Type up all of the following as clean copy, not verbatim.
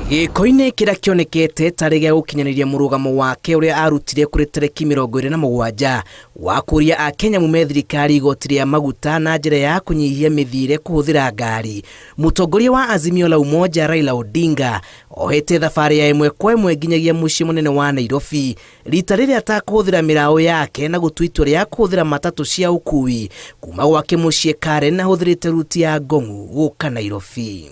Gĩko-inĩ kĩrĩa kĩonekete tarĩ gĩa gũkinyanĩria mũrũgamo wake ũrĩa arutire kũrĩ tarĩki 27 wa kũria Akenya mume thirikari igoti rĩa maguta na njĩra ya kũnyihia mĩthiĩre kũhũthĩra ngari, mũtongoria wa Azimio la Umoja Raila Odinga ohete thabarĩ ya ĩmwe kwa ĩmwe nginyagia mũciĩ mũnene wa Nairobi rita rĩrĩa atakũhũthĩra mĩraũ yake na gũtua itua rĩa kũhũthĩra matatũ cia ũkui kuma gwake mũciĩ Karen ahũthĩrĩte ruti ya Ngong'u gũka Nairobi.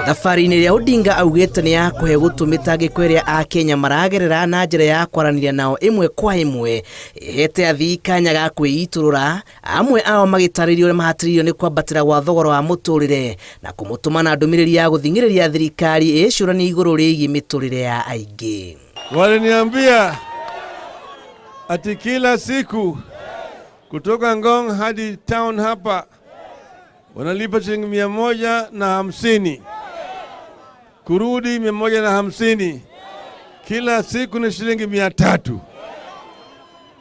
Thabarĩ-inĩ ĩrĩa Odinga augĩte nĩ ya kũhe gũtũ mĩtangĩko ĩrĩa Akenya maragerera na njĩra ya kwaranĩria nao ĩmwe kwa ĩmwe, ĩhete athii kanya ga kwĩitũrũra, amwe ao magĩtarĩria ũrĩa mahatĩrĩirio nĩ kwambatĩra gwa thogora wa mũtũrĩre na kũmũtũma na ndũmĩrĩri ya gũthing'ĩrĩria thirikari ĩcũranie igũrũ rĩgiĩ mĩtũrĩre ya aingĩ. Waliniambia ati kila siku kutoka Ngong hadi town hapa wanalipa shilingi 150, kurudi 150, kila siku ni shilingi 300.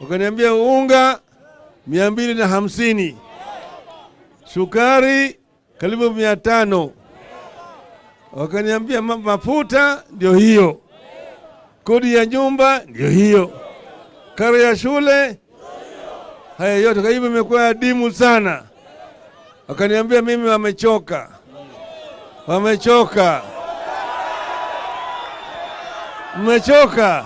Wakaniambia unga 250, sukari karibu 500. Wakaniambia mafuta ndio hiyo, kodi ya nyumba ndio hiyo, karo ya shule, haya yote. Kwa hivyo imekuwa adimu sana. Wakaniambia mimi wamechoka, wamechoka, mmechoka.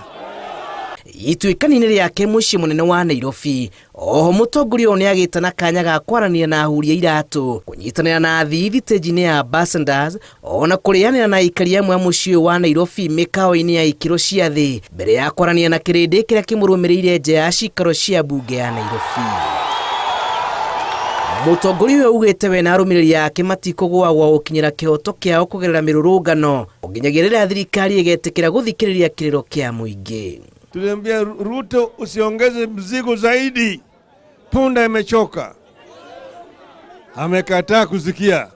Ituĩkani-inĩ rĩake mũciĩ mũnene wa Nairobi, oho mũtongoria ũyũ nĩagĩte na kanya ga kwaranĩria na ahuri a iratũ, kũnyitanĩra na athii thitĩnji-inĩ ya Ambassadors, ona kũrĩanĩra na aikari amwe a mũciĩ ũyũ wa Nairobi mĩkawa-inĩ ya ikĩro cia thĩ mbere ya kwaranĩria na kĩrĩndĩ kĩrĩa kĩmũrũmĩrĩire nja ya cikaro cia mbunge ya Nairobi. Mũtongoria ũyũ augĩte we na arũmĩrĩri ake matikũgũagũa gũkinyĩra kĩhoto kĩao kũgerera mĩrũrũngano nginyagia rĩrĩa thirikari ĩgetĩkĩra gũthikĩrĩria kĩrĩro kĩa mũingĩ. Tuliambia Ruto usiongeze mzigo zaidi, punda imechoka. Amekataa kusikia.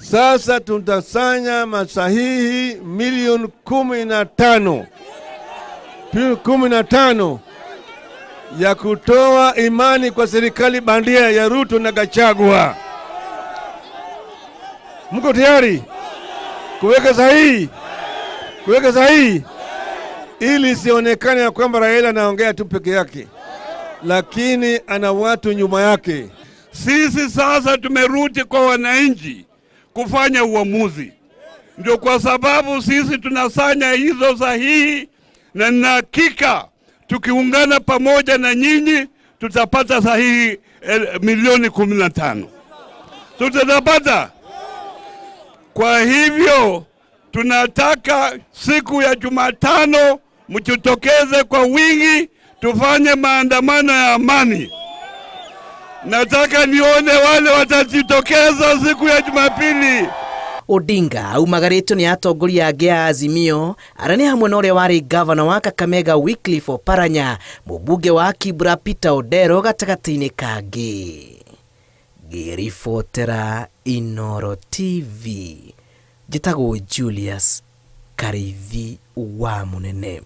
Sasa tutasanya masahihi milioni 15, 15 ya kutoa imani kwa serikali bandia ya Ruto na Gachagua. Mko tayari kuweka sahihi? Kuweka sahihi ili isionekane ya kwamba Raila anaongea tu peke yake, lakini ana watu nyuma yake. Sisi sasa tumerudi kwa wananchi kufanya uamuzi, ndio kwa sababu sisi tunasanya hizo sahihi, na nina hakika tukiungana pamoja na nyinyi tutapata sahihi milioni 15 tutapata. Kwa hivyo tunataka siku ya Jumatano mjitokeze kwa wingi, tufanye maandamano ya amani. Nataka nione wale watajitokeza siku ya Jumapili. Odinga aumagarĩtio nĩ atongoria angĩ a Azimio arĩa nĩ hamwe na ũrĩa warĩ gavana wa Kakamega Wycliffe Oparanya, mũmbunge wa Kibra Peter Odero gatagatĩ-inĩ kangĩ. Ngĩribotera Inooro TV, njĩtagwo Julius Karĩithi wa Mũnene.